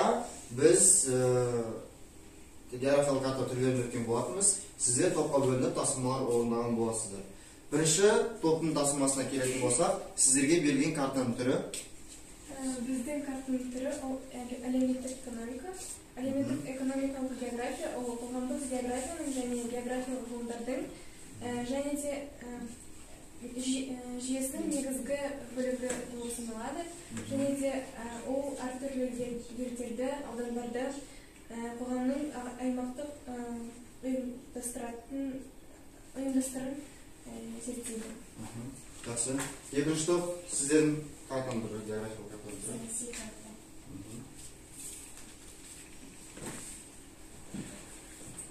сабақта біз географиялық карта түрлерін өткен болатынбыз. Сіздер топқа бөлініп тапсырмалар орындаған боласыздар. Бірінші топтың тапсырмасына келетін болсақ, сіздерге берілген картаның түрі. Біздің картаның түрі ол әлеуметтік экономика. Әлеуметтік экономикалық география ол қоғамдық географияның және географиялық ғылымдардың және де жүйесінің негізгі бөлігі болып саналады. Және де ол әртүрлі елдерді, аудандарды, қоғамның аймақтық ұйымдастырын зерттейді. Жақсы. Екінші топ, сіздердің картаның түрі, географиялық картаның түрі. Саяси карта.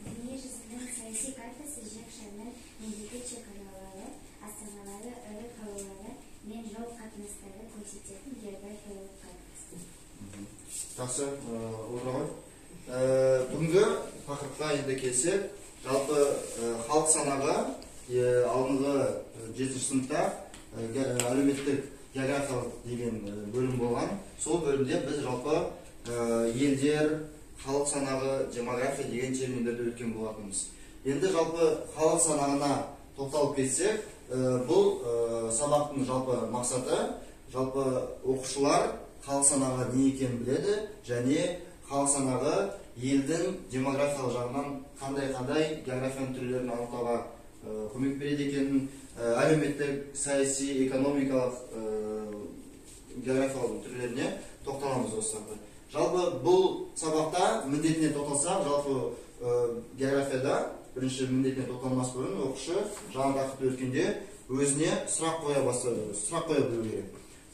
Дүниежүзінің саяси картасы жер шарының мемлекет шекаралары, астаналары, ірі қалалары мен жол қатынастары көрсететін географиялық картасы. Жақсы, отыра ғой. Бүгінгі тақырыпқа енді келсек, жалпы халық санағы алдыңғы 7-ші сыныпта әлеуметтік географиялық деген бөлім болған. Сол бөлімде біз жалпы елдер, халық санағы, демография деген терминдерді өткен болатынбыз. Енді жалпы халық санағына тоқталып кетсек, бұл сабақтың жалпы мақсаты, жалпы оқушылар халық санағы не екенін біледі және халық санағы елдің демографиялық жағынан қандай-қандай географияның түрлерін анықтауға көмек береді екенін, әлеуметтік, саяси, экономикалық географиялық түрлеріне тоқталамыз осы сабақта. Жалпы бұл сабақта міндетіне тоқталсақ, жалпы географияда бірінші міндетіне тоқталмас бұрын оқушы жаңа тақырыпты өткенде өзіне сұрақ қоя бастау, сұрақ қоя білу керек.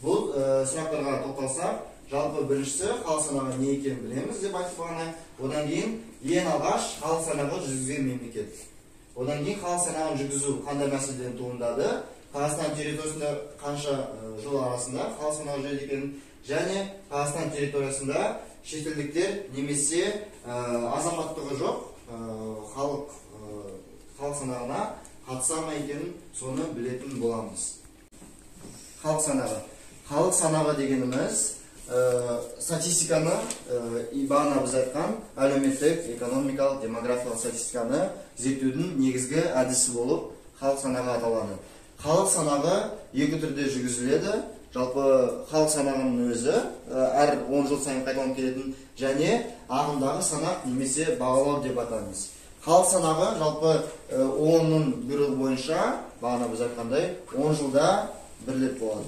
Бұл сұрақтарға тоқталсақ, жалпы біріншісі халық санағы не екенін білеміз деп айтып бағана. Одан кейін ең алғаш халық санағы жүргізген мемлекет. Одан кейін халық санағын жүргізу қандай мәселеден туындады, Қазақстан территориясында қанша жыл арасында халық санағы жүреді екенін және Қазақстан территориясында шетелдіктер немесе азаматтығы жоқ халық санағына қатыса ма екенін соны білетін боламыз. Халық санағы. Халық санағы дегеніміз статистиканы, бағана біз айтқан әлеуметтік, экономикалық, демографиялық статистиканы зерттеудің негізгі әдісі болып халық санағы аталады. Халық санағы екі түрде жүргізіледі. Жалпы халық санағының өзі әр 10 жыл сайын қайталанып келетін және ағымдағы санақ немесе бағалау деп атаймыз. Халық санағы жалпы ООН-ның бұйрығы бойынша, бағана біз айтқандай, 10 жылда бір рет болады.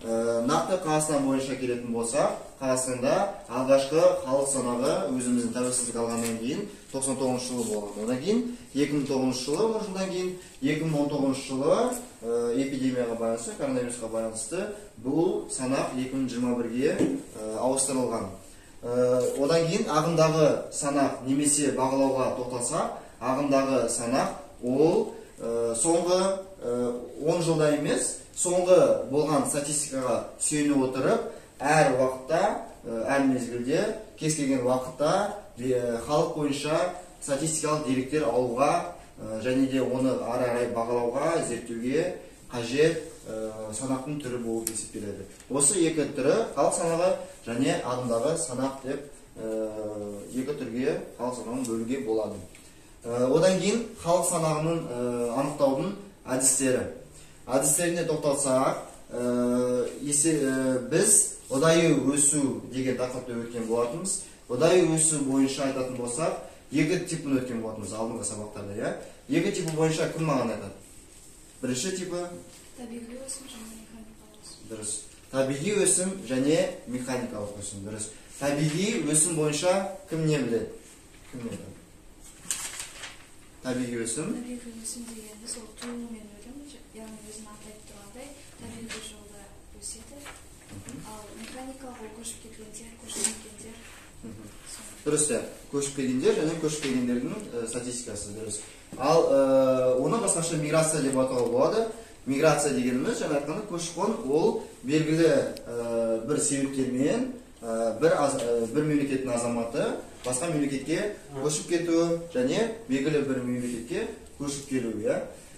Нақты Қазақстан бойынша келетін болсақ, Қазақстанда алғашқы халық санағы өзіміздің тәуелсіздік алғаннан кейін 99 жылы болған. Одан кейін 2009 жылы, 10 жылдан кейін 2019 жылы эпидемияға байланысты, коронавирусқа байланысты бұл санақ 2021-ге ауыстырылған. Одан кейін ағымдағы санақ немесе бағалауға тоқталсақ, ағымдағы санақ ол соңғы 10 жылда емес, соңғы болған статистикаға сүйене отырып, әр уақытта, әр мезгілде, кез келген уақытта халық бойынша статистикалық деректер алуға және де оны ары қарай бағалауға, зерттеуге қажет санақтың түрі болып есептеледі. Осы екі түрі халық санағы және ағымдағы санақ деп екі түрге халық санағын бөлуге болады. Одан кейін халық санағының анықтаудың әдістері. Әдістеріне тоқталсақ, біз ұдайы өсу деген тақырыпты өткен болатынбыз. Ұдайы өсу бойынша айтатын болсақ, екі типін өткен болатынбыз алдыңғы сабақтарда, иә? Екі типі бойынша кім маған айтады? Бірінші типі? Табиғи өсім және механикалық өсім. Дұрыс. Табиғи өсім және механикалық өсім, дұрыс. Табиғи өсім бойынша кім не біледі? Кім не біледі? Табиғи өсім? Табиғи өсім дегеніміз ол туу мен өлім, яғни өзін аты айтып тұрғандай, табиғи жолда өседі. Ал механикалық ол көшіп келгендер, көшіп кеткендер. Дұрыс, иә. Көшіп келгендер және көшіп келгендердің статистикасы, дұрыс. Ал оны басқаша миграция деп атауға болады. Миграция дегеніміз, жаңа айтқандай, көші-қон ол белгілі бір себептермен бір мемлекеттің азаматы басқа мемлекетке көшіп кетуі және белгілі бір мемлекетке көшіп келуі, иә.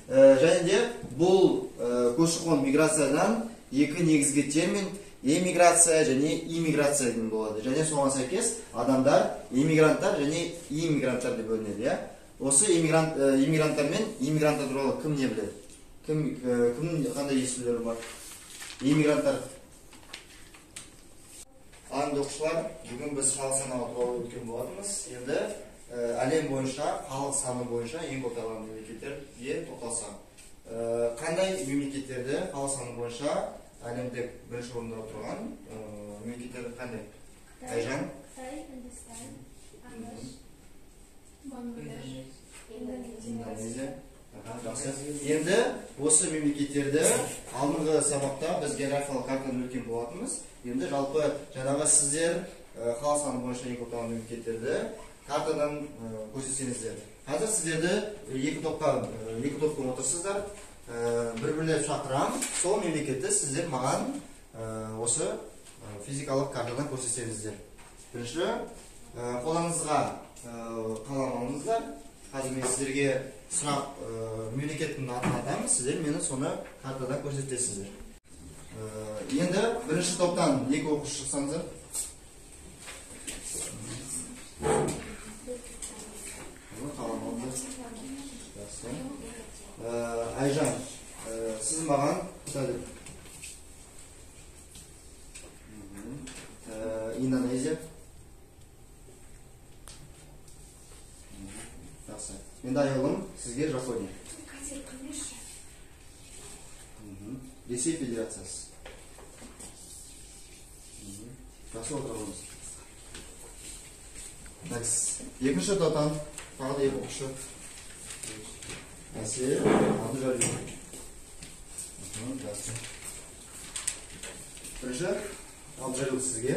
Және де бұл көші-қон миграциядан екі негізгі термин, Эмиграция және иммиграция деген болады. Және соған сәйкес адамдар эмигранттар және иммигранттар деп бөлінеді, иә? Осы эмигранттар мен иммигранттар туралы кім не біледі? Кім қандай естулері бар? Иммигранттар. Ал енді оқушылар, бүгін біз халық саны туралы өткен болатынбыз. Енді әлем бойынша халық саны бойынша ең көп таралған мемлекеттерге тоқталсақ. Қандай мемлекеттерді халық саны бойынша әлемдік бірінші орында отырған мемлекеттер қандай? Айжан? Қытай, Үндістан, АҚШ, Бангладеш, Индонезия. Жақсы. Енді осы мемлекеттерді алдыңғы сабақта біз географиялық картаны өткен болатынбыз. Енді жалпы жаңағы сіздер халық саны бойынша ең көп таралған мемлекеттерді картадан көрсетсеңіздер. Қазір сіздерді екі топқа отырсыздар. Бір-бірлеп шақырам. Сол мемлекетті сіздер маған осы физикалық картадан көрсетсеңіздер. Бірінші қолыңызға қалам алыңыздар. Қазір мен сіздерге сұрақ мемлекеттің атын атамын, сіздер мені соны картадан көрсетесіздер. Енді бірінші топтан екі оқушы шықсаңыздар. Қалам алыңыздар. Жақсы. Айжан, сіз маған Қытай деп. Индонезия. Жақсы. Енді Аяулым, сізге Жапония. Ресей Федерациясы. Жақсы, отыра қойыңыз. Екінші топтан тағы да екі оқушы. Әсел, Абдыжалил. Жақсы. Бірінші Абдыжалил сізге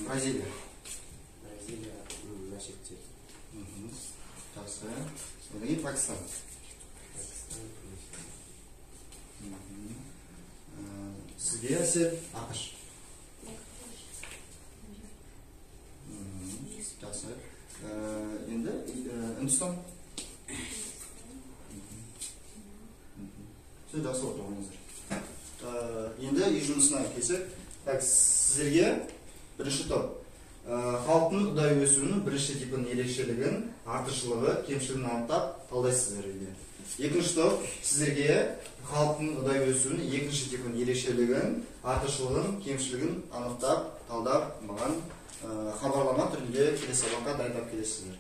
Бразилия. Бразилия мына шетте. Жақсы. Одан кейін Пакистан. Пакистан. Сізге Әсел, АҚШ. Жақсы. Енді Үндістан. Сіз жақсы отырыңыздар. Енді үй жұмысына келсек, так, сіздерге бірінші топ. Халықтың ұдайы өсуінің бірінші типінің ерекшелігін, артықшылығы, кемшілігін анықтап талдайсыздар үйде. Екінші топ сіздерге халықтың ұдайы өсуінің екінші типінің ерекшелігін, артықшылығын, кемшілігін анықтап, талдап, маған хабарлама түрінде келесі сабаққа дайындап келесіздер.